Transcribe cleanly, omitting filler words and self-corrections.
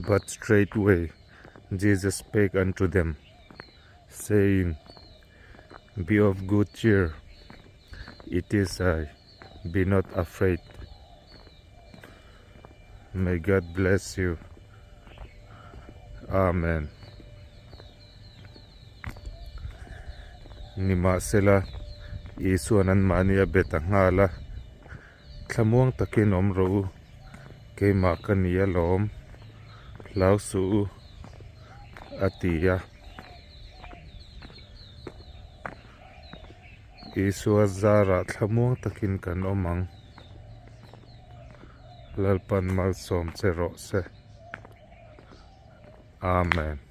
But straightway Jesus spake unto them, saying, Be of good cheer, it is I, be not afraid. May God bless you. Amen. Nimahsela, Isua'n anmahni a bet a nghal a, Thlamuang takin awm rawh u, keimah ka ni alawm, hlau suh u, a ti a. Isua zarah thlamuang takin kan awm ang. Lalpan malsawm che rawh se. Amen.